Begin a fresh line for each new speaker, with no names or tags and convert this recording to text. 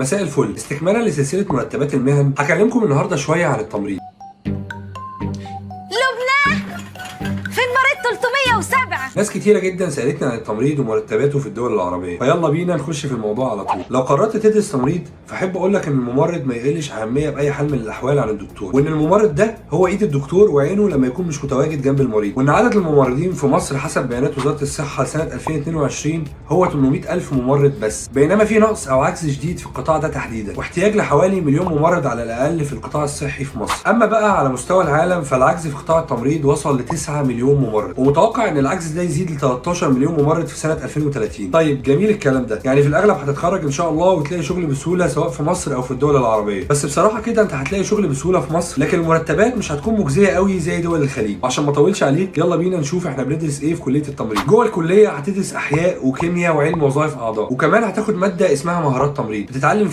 مساء الفل. استكمالا لسلسلة مرتبات المهن، هكلمكم النهارده شوية عن التمريض.
لبنى، فين مريض 307؟
ناس كتيرة جدا سألتني عن التمريض ومرتباته في الدول العربية، فيلا بينا نخش في الموضوع على طول. لو قررت تدرس تمريض، فحب اقول لك ان الممرض ما يقلش اهمية بأي حال من الاحوال عن الدكتور، وان الممرض ده هو ايد الدكتور وعينه لما يكون مش متواجد جنب المريض، وان عدد الممرضين في مصر حسب بيانات وزارة الصحة لسنة 2022 هو 800 ألف ممرض بس، بينما في نقص او عجز شديد في القطاع ده تحديدا، واحتياج لحوالي مليون ممرض على الاقل في القطاع الصحي في مصر. اما بقى على مستوى العالم، فالعجز في قطاع التمريض وصل ل 9 مليون ممرض، ومتوقع ان العجز ده يزيد ل 13 مليون ممرض في سنة 2030. طيب جميل الكلام ده، يعني في الاغلب هتتخرج ان شاء الله وتلاقي شغل بسهولة سواء في مصر او في الدول العربية. بس بصراحة كده انت هتلاقي شغل بسهولة في مصر، لكن المرتبات مش هتكون مجزية قوي زي دول الخليج. وعشان ما اطولش عليك، يلا بينا نشوف احنا بندرس ايه في كليه التمريض. جوه الكلية هتدرس احياء وكيمياء وعلم وظائف اعضاء، وكمان هتاخد مادة اسمها مهارات تمريض بتتعلم